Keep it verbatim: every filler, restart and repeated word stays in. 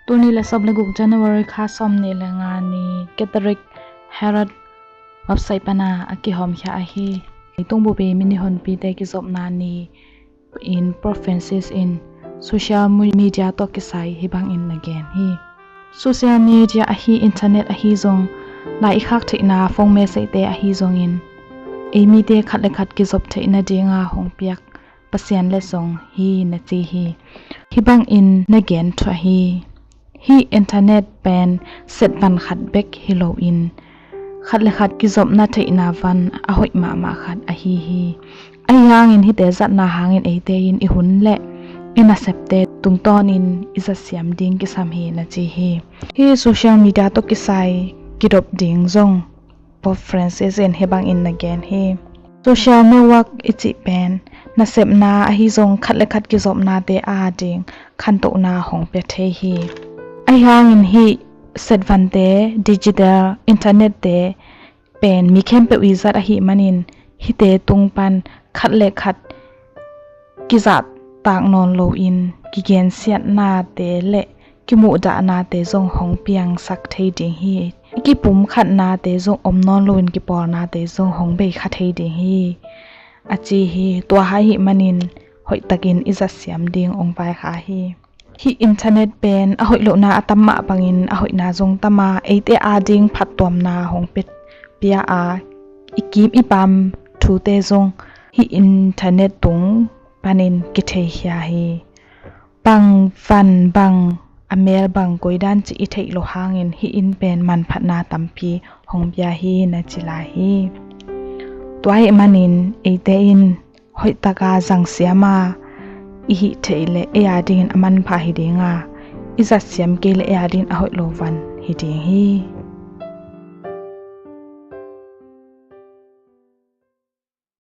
Tuni le sawm le guk January kha sawm nih le nga ni Catholic Herald website pana a kihawmkhia ahi. Leitung bupi minihonpite kizopna ni in Pope Francis in social media tawh kisai hih bangin na gen hi. Social media ahi internet ahi zong lai i khak theihna phone message te ahi zongin ei mite khat le khat kizop theihna dinga hong piak Pasian letsong hi na ci hi. Hih bangin na gen thuah hi. Hih internet pen set van khat bek hi loin khat le khat kizopna theihna van a hoih mahmah khat ahi hi. Ahi hangin hihte zatna hangin eite in i hun le i nasepte tungtawnin i zatsiam ding kisam hi na ci hi. Hih social media tawh kisai kidop ding zong Pope Francis in hih bangin na gen hi. Social network i cih pen nasepna ahi zong khat le khat kizopnate a ding khantohna hong pia thei hi. Ahi hangin hih setvante, digital internet te pen mi khempeuh i zat ahi manin hihte tung pan khat le khat kizahtak nawn loin kigensiatnate le kimuhdahnate zong hong piangsak thei ding hi. I kipumkhatnate zong om nawn loin kipawlnate zong hong beikha thei ding hi a ci hi. Tua hai hih manin hoihtakin i zatsiam ding hong vaikha hi. Hih internet pen a hoih lohna a tam mah bangin a hoihna zong tam a, eite ading phattuamna hong pia a, i kim i pam thute zong hih internet tung panin kitheikhia hi. Bang van bang a mel bang koidan cih i theih loh hangin hih in pen manphatna tampi hong pia hi na ci lai hi. Tua ahih manin eite in hoihtaka zangsiam a i hih theih leh ei adingin a manpha hi dinga, i zatsiam kei leh ei adingin a hoih lo van hi ding hi.